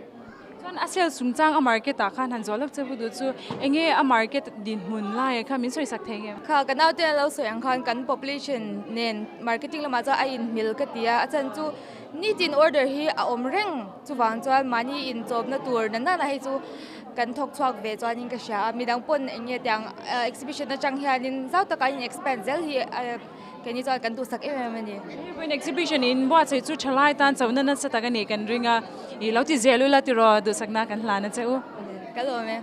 Chuan a sales chungchang a market ah khan han zawh lawk che vu duh chu enge a market dinhmun lai kha min sawi sak thei nge? Kha ka naute a lo sawi ang khan kan population nen marketing lamah chuan a inhmil ka ti a, a chan chu Nitin order hi a awm reng chuvang chuan mahni inchawpna tur na nana hei chu kan thawk chhuak ve chuanin ka hria a, midang pawn eng nge tiang exhibition atang hianin zau taka in expand zel hi keini chuan kan duhsak em em a ni. Hei pawhin exhibition in buatsaih chu thalai tan chona nasa tak a nih kan ring a, i lo ti zel ula tiraw duhsakna kan hlan a che u. Ka lawm e.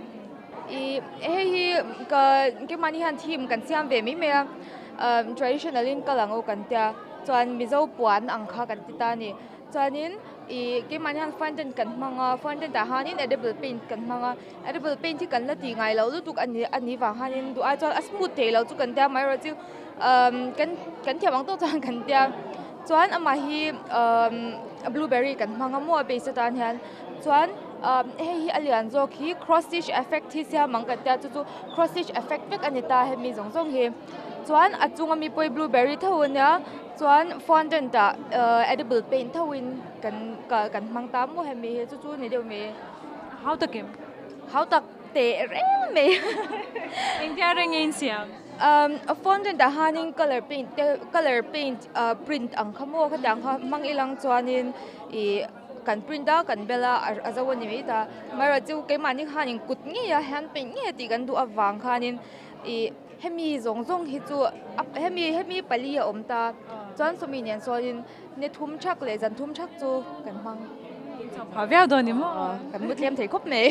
I hei hi ka keimahni hian theme kan siam ve mai mai a, traditional in kal ang u kan tia. Chuan Mizo puan ang kha kan ti ta a ni. Chuanin ih keimahni hian fondant kan hmang a, fondant ah hianin edible paint kan hmang a, edible paint hi kan la tih ngai loh lutuk a ni a nih vang hianin duh ai chuan a smooth thei lo chu kan tia amaherawhchu chu umm kan kan thiam ang tawk chuan kan tia. Chuan amah hi umm blueberry kan hmang a maw a base atan hian chuan umm hei hi a lian zawk hi cross stitch effect hi siam ang kan tia chu chu cross stitch effect vek a ni ta hemi zawng zawng hi. Chuan a chunga mi pawh hi blueberry tho a nia. Chuan fondant ah edible paint tho in kan kan hmang ta maw hemi hi chu chu ni deuh mai. Hau tak em? Hau tak teh reng mai. Engtia reng nge in siam? Fondant ah hianin colour paint te colour paint print ang kha maw khatiang kha hmang ilang chuanin ih kan print a kan bel a a zo a ni mai ta. Amaherawhchu keimahni khanin kut ngei a hand paint ngei a tih kan duh avang khanin ih hemi zawng zawng hi chu hemi hemi pali a awm ta chuan sawmi nen chuanin ni thum thak leh zan thum thak chu kan hmang. Chauh phah viau dawn ni maw? Kan mu tlem thei khawp mai.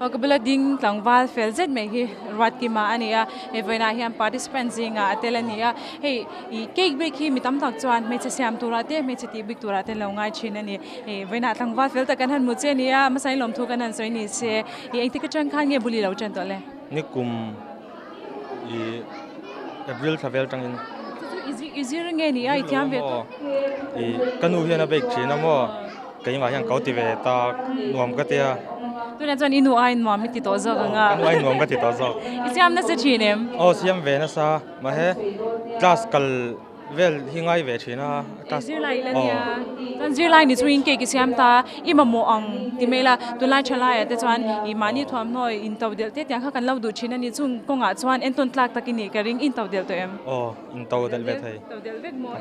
Aw ka bula ding tlangval fel zet mai hi Ruatkima a ni a, hei vawiinah hian participant zingah a tel a ni a, hei ih cake bik hi mi tam tak chuan hmeichhe siam turah te hmeichhe tih bik turah te an lo ngai thin a ni. Hei vawiinah tlangval fel tak kan han hmu che a ni a, hmasa in lawmthu kan han sawi ni se, ih engtik atang khan nge buli lo chen tawh le? Ni kum ih April thla vel tangin. Chu chu i zir i zir nge ni a i thiam ve tawh? Ih ka nu hian a bake thin a maw, keimah hian ka lo ti ve ta nuam ka tia. Tunah chuan i nu aiin nuam i ti tawh zawk ang a. Ka nu aiin nuam ka ti tawh zawk. I siam nasa thin em? Aw siam ve nasa, mahse class kal vel hi ngai ve thin a. Zirlai ila nia. Chuan zirlai ni chungin cake i siam ta, i mamawh ang ti mai la, tunlai thalaiah te chuan i mahni thuamhnaw in to delh te tiang kha kan lo duh thin a ni. Chung kawngah chuan entawn tlak tak i nih ka ring, i in to delh tawh em? Aw, in to delh ve thei. To delh vek maw?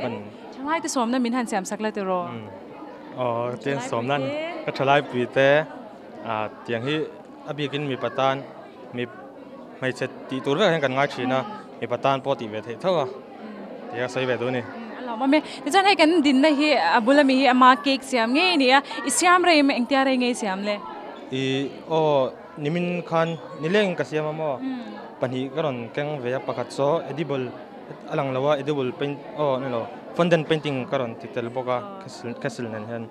Thalai te sawmna min han siam sak la tiraw? Aw, tiang sawmna ka thalai pui te tiang hi a bikin mipa tan mi hmeichhe tih tur vek hian kan ngai thin a, mipa tan pawh tih ve theih tho a tih a sawi ve duh a ni. A lawm awm e. Tichuan hei kan dinna hi a bula mi hi ama cake siam ngei a ni a, i siam rei em engtia rei ngei siam le? I aw nimin khan nileng ka siam a maw? Pahnih ka rawn keng ve a, pakhat saw edible a lang lo a, edible paint aw ni lo fondant painting ka rawn ti tel bawk a castle nen hian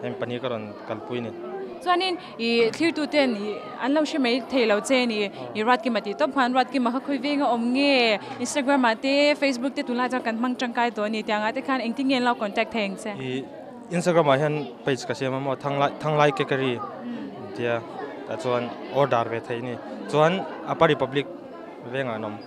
heng pahnih ka rawn kalpui a ni. Chuanin i thlirtu ten i an lo hre mai thei lo che ni i Ruatkima tih tawp khan Ruatkima kha khawi venga awm nge Instagram ah te Facebook te tunlai chuan kan hmang tangkai tawh a ni tiang ah te khan engtin nge an lo contact thei ang che? I Instagram ah hian page ka siam a maw Thanglai Thanglai Cakery tia tah chuan order ve thei a ni chuan Upper Republic vengah an awm.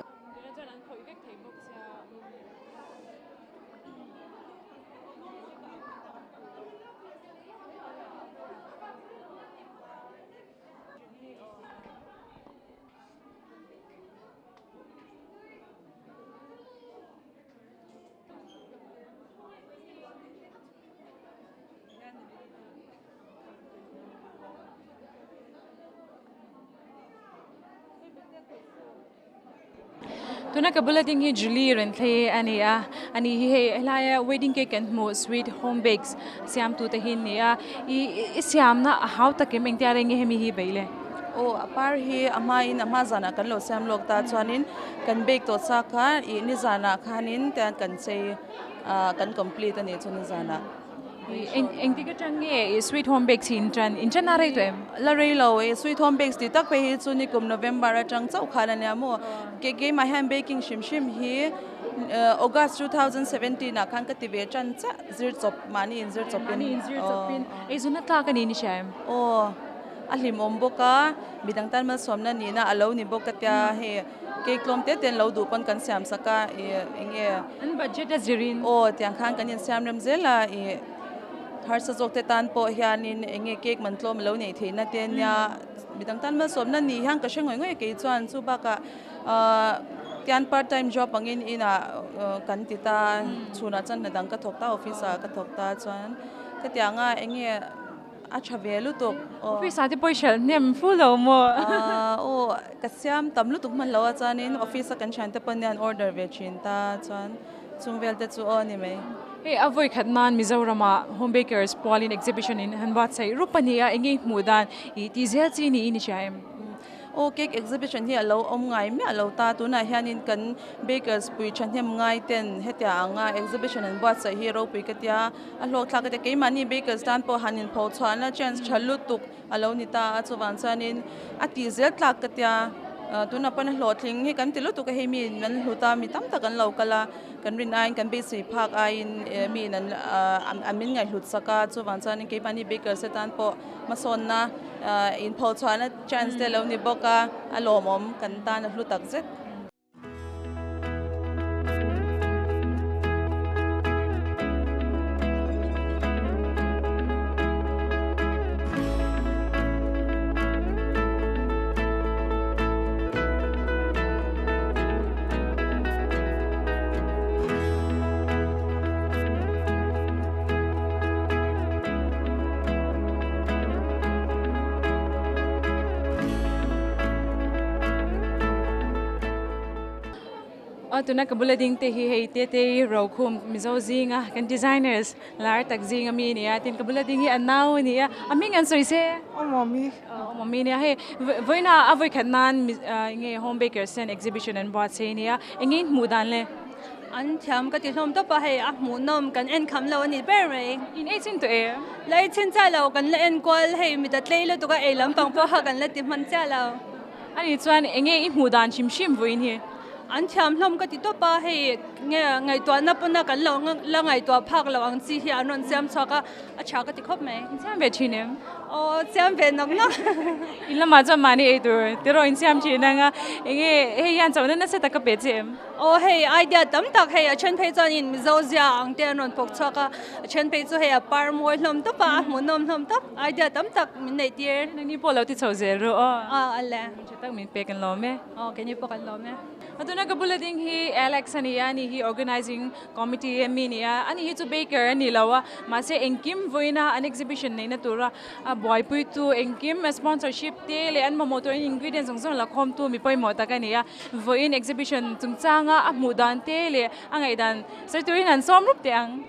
Tuna ka bula ding hi Julie rawn thlei a ni a, ani hi hei helaia wedding cake kan hmuh sweet home bakes siamtu te hi an ni a, ih i siamna a hau takin engtia reng nge hemi hi bei le? Aw a par hi a hmain a hma zanah kan lo siam lawk ta chuanin kan bake tawh chak kha ih nizanah khanin tiang kan chei ah kan complete a nih chu nizanah. Engtik atang nge i Sweet Home Bakes hi in tan? In tan a rei tawh em? La rei lo e, Sweet Home Bakes tih tak phei hi chu nikum November atang chauh khan a nia maw. Keimah hian baking hrim hrim hi August 2017 ah khan ka ti ve tan chiah, zir chawp, mahni in zir chawpin. Mahni in zir chawpin. Eizawna tlak a ni ni hria em? Aw, a hlimawm bawk a, midang tan malsawmna nihna a lo ni bawk ka tia hei. Cake tlawm te te an lo duh pawn kan siam sak a ih eng nge. An budget a zirin. Aw tiang khan kan insiam rem zel a ih harsa zawk te tan pawh hianin eng nge cake man tlawm a lo neih theihna te ania midang tan malsawmna nih hian ka hre ngawih ngawih kei chuan chu bakah ah tian part time job angin inah kan ti ta chhunah chuan hna dang ka thawk ta office ah ka thawk ta chuan khatiang a eng nge. A tha ve lutuk aw. Office ah te pawh i hralh hnem fu lo maw? Aw ka siam tam lutuk hman lo a chuanin office a kan thian te pawn hian order ve thin ta chuan chung vel te chu aw ni mai. Hei a vawi khat nan Mizoram ah Home Bakers pualin exhibition in han buatsaih rup a ni a, eng nge i hmuh dan i tih zel chi niin i hria em? Aw cake exhibition hi a lo awm ngai miah lo ta, tunah hianin kan bakers pui thahnem ngai ten hetia anga exhibition an buatsaih hi ropui ka tia, a hlawkthlak ka tia keimahni bakers tan pawh han inpho chhuahna chance tha lutuk a lo ni ta a, chuvang chuanin a tih zel tlak ka tia, tunah pawn a hlawhtling hi kan ti lutuk a hei mi in an hlut a, mi tam tak an lo kal a, kan rin aiin kan beisei phak aiin mi in an min ngaihhlut sak a, chuvang chuanin keimahni bakers te tan pawh hmasawnna inpho chhuahna chance te lo ni bawk a, a lawmawm kan tan a hlu tak zet. Aw tuna ka bula ding te hi hei te te hi Rokhum Mizo zinga kan designers lar tak zinga mi a ni a tin ka bula ding hi a nau a ni a a hming an sawi se Awmawmi Awmawmi a nia hei vawiina a vawikhat nan enge home bakers ten exhibition an buatsaih a nia enge in hmuh dan le. An thiam ka ti hlawm tawp a, hei a hmuhnawm kan en kham lo a ni ber mai. In ei chin tawh em? La ei chin chiah lo, kan la en kual hei mit a tlei lutuk a, ei lampang pawh kha kan la ti hman chiah lo. Ani chuan eng nge i hmuh dan hrim hrim vawiin hi? An thiam hlawm ka ti tawp a, hei nge ngaihtuahna pawna kan lo la ngaihtuah phak loh ang chi hi an rawn siam chhuak a, a tha ka ti khawp mai. In siam ve thin em? Aw siam ve nawk nawk. In lamah chuan mahni ei tur tiraw in siam thin ang a, eng nge hei hian chauhna nasa tak ka pe che em? Aw hei idea tam tak hei a then phei chuan in Mizo zia ang te an rawn pawk chhuak a, a then phei chu hei a par mawi hlawm tawp a, a hmuhnawm hlawm tawp, idea tam tak min neih tir. Nangni pawh lo ti chho zel rawh aw. Aw a le. Tha tak min pek an lawm e. Aw keini pawh kan lawm e. A tuna ka bula ding hi Alex a ni a, ani hi organizing committee a mi a ni a, ani hi chu baker a ni lo a, mahse engkim vawiina an exhibition neihna tura a buaipuitu engkim sponsorship te leh an mamawh tur ingredients zawng zawng la khawmtu mi pawimawh tak a ni a. Vawiin exhibition chungchanga a hmuh dan te leh a ngaihdan sawi turin an sawm rup teh ang.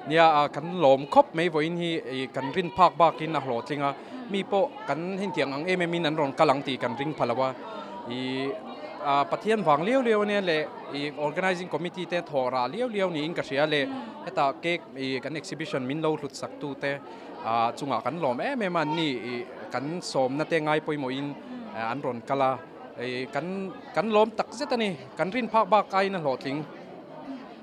Nia, kan lawm khawp mai vawiin hi kan rin phak bakin a hlawhtling a, mi pawh kan hentiang ang em emin an rawn kal ang tih kan ring pha lo a. I Pathian vang liau liau ania leh i organizing committee te thawh rah liau liau niin ka hria leh hetah cake i kan exhibition min lo hlut sak tu te chungah kan lawm em em a, an ni kan sawmna te ngai pawimawhin an rawn kal a. Hei kan kan lawm tak zet a ni, kan rin phak bak aiin a hlawhtling.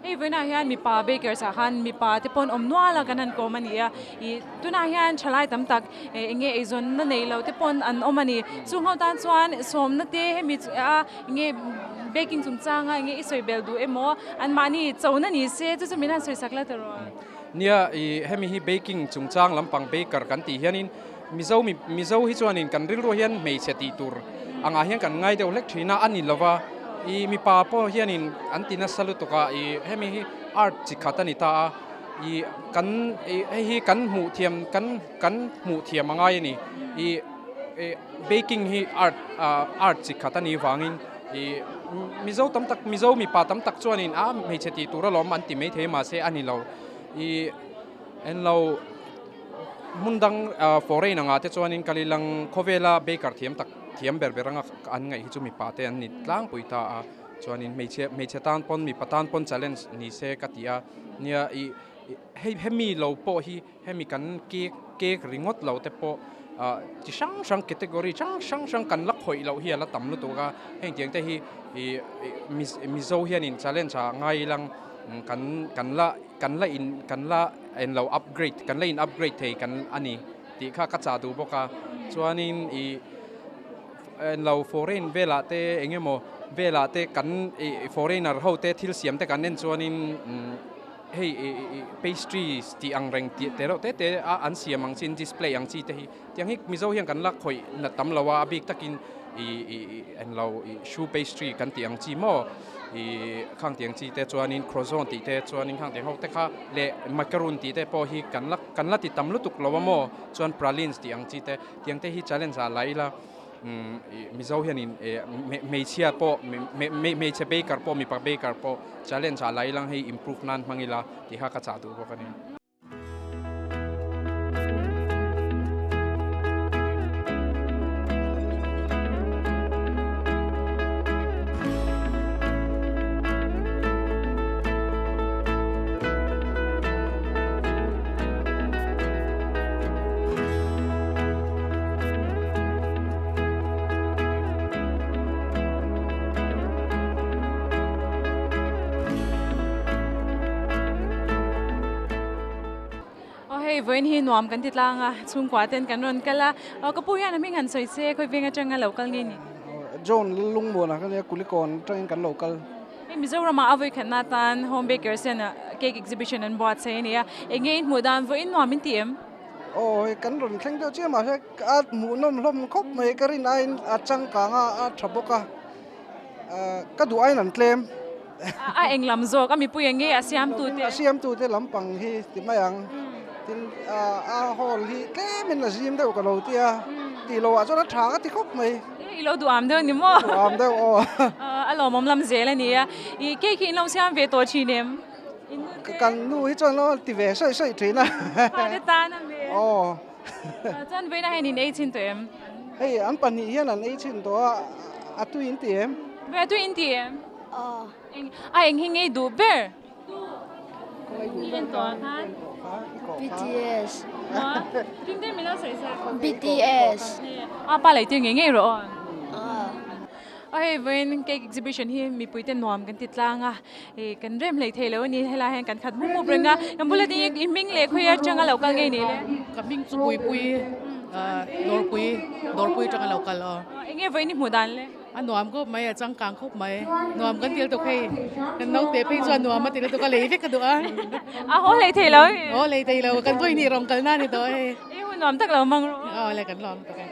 Hei vawiinah hian mipa bakers ah khan mipa te pawn awm nual a kan han kawm a ni a, ih tunah hian thalai tam tak eng nge eizawnna nei lo te pawn an awm a ni. Chung ho tan chuan sawmna te hemi a eng nge baking chungchanga eng nge i sawi bel duh emaw anmahni chona ni se chu chu min han sawi sak la tawh rawh. Nia ih hemi hi baking chungchang lampang baker kan tih hianin Mizo mi Mizo hi chuanin kan rilru hian hmeichhe tih tur angah hian kan ngai deuh hlek thin a, a ni lova ih mipa pawh hianin an ti nasa lutuk a, ih hemi hi art chi khat a ni ta a, ih kan ih hei hi kan hmuh thiam kan kan hmuh thiam a ngai a ni, ih ih baking hi art ah art chi khat a nih vangin ih Mizo tam tak Mizo mipa tam tak chuanin a hmeichhe tih tur alawm an ti maithei mahse a ni lo, ih enlo. Hmun dang foreign angah te chuanin kal ilang khawvela baker thiam tak thiam ber ber anga an ngaih hi chu mipa te an ni tlangpui ta a, chuanin hmeichhe hmeichhe tan pawn mipa tan pawn challenge ni se ka ti a, nia ih hei hemi lo pawh hi hemi kan cake cake ringawt lo te pawh ah chi hrang hrang category hrang hrang hrang kan la khawih loh hi a la tam lutuk a, heng tiang te hi ih Mizo hianin challenge ah ngai ilang kan kan la. Kan la in kan la en lo upgrade kan la in upgrade thei kan a ni tih kha ka chah duh bawk a, chuanin ih en lo foreign velah te eng emaw velah te kan ih foreigner ho te thil siam te kan en chuanin hei ih pastries tih ang reng tih te reuh te te a an siam ang chin display ang chi te hi tiang hi Mizo hian kan la khawih na tam lo a, a bik takin ih ih en lo ih shoe pastry kan tih ang chi maw. Ih khang tiang chi te chuanin croissant tih te chuanin khang tiang ho te kha leh macaroon tih te pawh hi kan la kan la ti tam lutuk lo a maw chuan pralines tih ang chi te tiang te hi challenge ah la ila umm ih Mizo hianin eh hmeichhia pawh hmeichhe baker pawh mipa baker pawh challenge ah la ilang hei improve nan hmang ila tih kha ka chah duh bawk a ni. vawiin hi nuam kan ti tlang a, chhungkua ten kan rawn kal a, ka pu hian a hming han sawi se khawi veng atanga lo kal nge ni? John Lungmuana ka nia, Kulikawn atangin kan lo kal. Hei Mizoramah a vawi khatna atan Home Bakers hian cake exhibition an buatsaih a ni a, eng nge in hmuh dan vawiin nuam in ti em? Aw hei kan rawn thleng deuh chiah mahse a hmuhnawm hlawm khawp mai ka rin aiin a changkang a, a tha bawk a, ka duh aiin an tlem. A eng lam zawk a mipui eng nge a siamtute? A siamtute lampang hi ti mai ang. Tin a hall hi tlemin a zim deuh ka lo ti a, tih loh ah chuan a tha ka ti khawp mai. I lo duh am deuh ni maw? Duh am deuh aw. A lawmawm lam zel a nia. I cake hi in lo siam ve tawh thin em? Kan nu hi chuan lo ti ve sawi sawi thin a. Fate tan a mi. Aw. Chuan vawiinah hian in ei chhin tawh em? Hei an pahnih hian an ei chhin tawh a, a tui in ti em? Ve a tui in ti em? Aw. A eng hi ngei duh ber? I en tawh ah khan? BTS. Tin te min lo sawi sa. BTS. A pa lei tir ngei ngei rawh aw. Aw. Hei vawiin cake exhibition hi mipui te nuam kan ti tlang a. I kan rem hlei thei lo a ni, helai hian kan khat mup mup reng a, kan bula ding i hming leh khawi atanga lo kal ngei ni le? Ka hming chu Puipui, Dawrpui, Dawrpui atanga lo kal aw. Eng nge vawiin i hmuh dan le? A nuam khawp mai, a changkang khawp mai, nuam kan til tuk hei, kan naute phei chuan nuam a ti lutuk a, lei vek ka duh a. A haw hlei thei lo e? Haw hlei thei lo, kan vawiin rawng kalna a ni tawh hei. I hun nuam tak lo mang rawh. Aw le, kan lawm tuk e.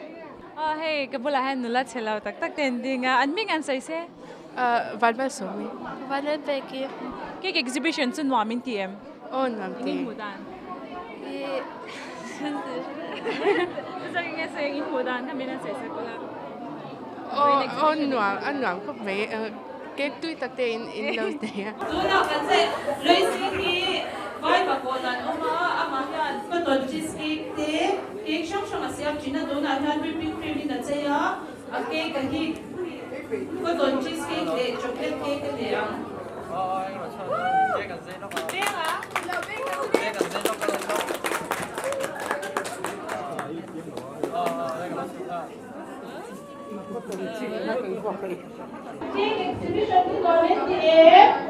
Aw hei, ka bulah hian nula chhe lo tak tak te an ding a, an hming an sawi se? Vanmalsawmi. Vanlalpeki. Cake exhibition chu nuam in ti em? Aw nuam ti. Eng in hmuh dan? I Chu eng nge sawi eng in hmuh dan kha min han sawi sak ula. Aw aw nuam a nuam khawp mai cake tui tak te in in lo nei a. Tunah kan che racing hi vai pakawt an awm a, amah hian cotton cheese cake te cake hrang hrang a siam thin a, tunah hian whipping cream in a chei a. A cake a hi cotton cheese cake leh chocolate cake a ni ang. Cake exhibition hi nuam em ti em?